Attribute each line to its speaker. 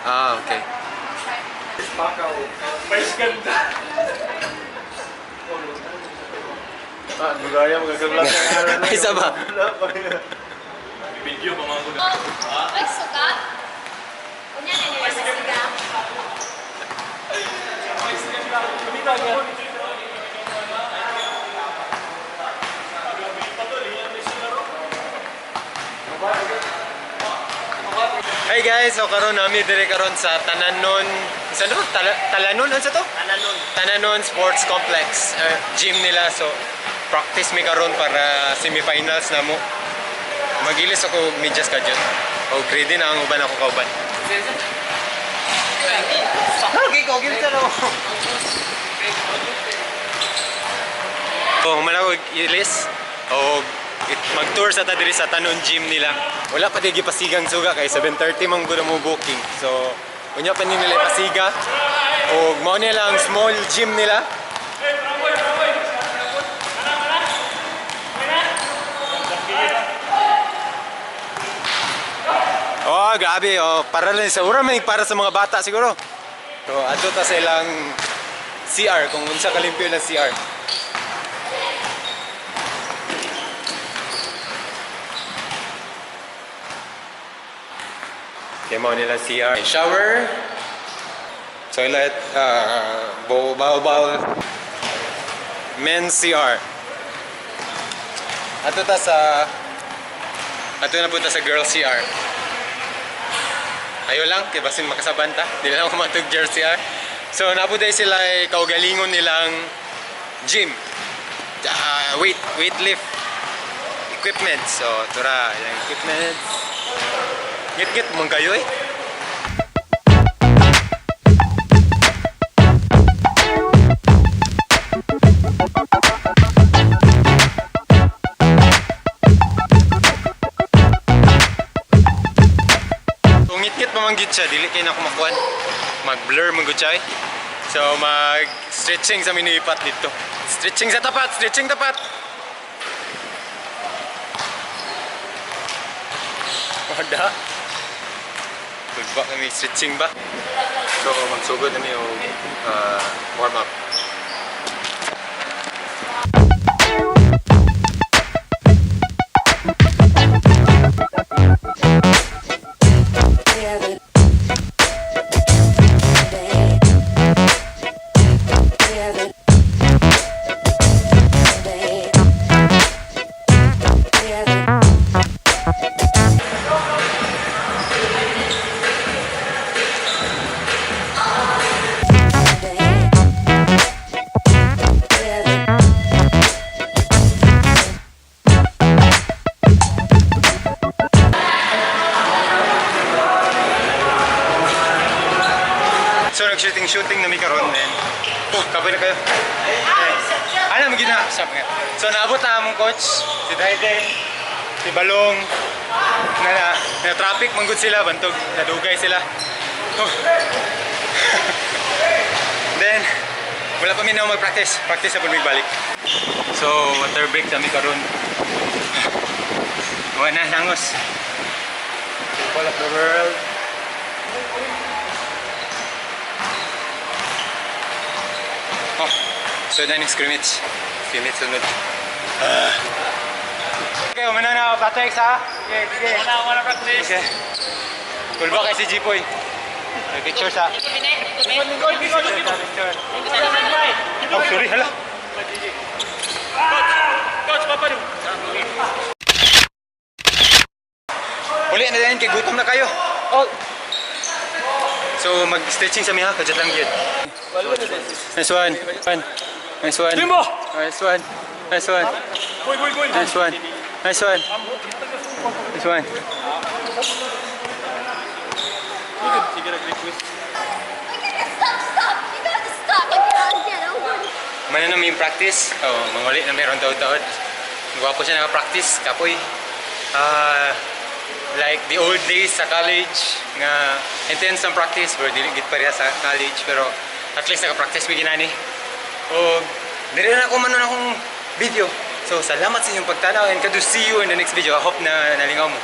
Speaker 1: Ah, okay.
Speaker 2: Ah, magaya magagabla.
Speaker 1: Ay, isa ba?
Speaker 2: Video pa mga gulo.
Speaker 3: Ay, suka. Unya na nila sa siga.
Speaker 1: Hey guys, so karon nami dire karon sa Tananon. Sa no? Talanon unsa to?
Speaker 4: Tananon.
Speaker 1: Tananon Sports Complex. Gym nila, so practice mi karon para semifinals na mo. Magilis ako og medyas ka dyan. O ready na ang uban ako kauban. Okay, ko gilis na ako. So, human ako ilis. O mag-tour sa ta diri sa Tanon Gym nila. Wala pa di gipasigang suga kay 7:30 man gud mo booking. So, unya pa ni nila ipasiga. O mao nila ang small gym nila. Oh, grabe. Oh, para lang sa ura man para sa mga bata siguro. So, adto ta sa ilang CR kung unsa kalimpyo ng CR. Okay, mao nila CR. Shower, toilet, bowl, bowl, bowl. Men's CR. Ato ta sa, ato na punta sa girls CR. Ayo lang, kay basin makasaban ta. Di lang ako matug girls CR. So, napunta sila ay kaugalingon nilang gym. Weight lift equipment. So, tura, ilang equipment. Ngit-ngit man kayo eh. Kung ngit-ngit pa man gid siya, dili kay na ako makuan. Mag-blur man gud siya eh. So mag-stretching sa minipat dito. Stretching sa tapat, stretching tapat. Wala. Ba kami stretching ba? So magsugod kami og warm up. So nag-shooting-shooting na mi karon then. Oh, kapoy na kayo. Ano mo gina? Sabi nga. So naabot na among coach, si Dryden, si Balong. Na traffic man gud sila bantog nadugay sila. Oh. Then wala pa mi na mag-practice. Practice sa pud balik. So water break kami karon. Wala na nangos. People of the world. Oh, so na yung scrimmage. Scrimmage sunod. Okay, umano na ako. Patrick, ha? Okay, sige.
Speaker 4: Wala practice.
Speaker 1: Okay. Cool ba kay si Jipoy? May picture sa... Picture. Oh, sorry, hala.
Speaker 4: Coach, papano?
Speaker 1: Uli na din, kay gutom na kayo. Oh. So, mag-stretching sa miha, kadyat lang yun. Nice one. One. Nice one.
Speaker 2: Timbo!
Speaker 1: Nice one. Nice one.
Speaker 2: Goy, goy, goy.
Speaker 1: Nice one. Nice one. Nice one.
Speaker 2: Sige, nag-request.
Speaker 3: Stop, stop! You gotta stop again, again. Oh my.
Speaker 1: Mana na may practice. Oh, manguli na meron taod-taod. Gwapo siya naka-practice, kapoy. Ah, like the old days sa college nga intense ang practice pero dili gid pareha sa college, pero at least naka-practice mi ginani. O dili na ako manon akong video. So salamat sa inyong pagtanaw and kado see you in the next video. I hope na nalingaw mo.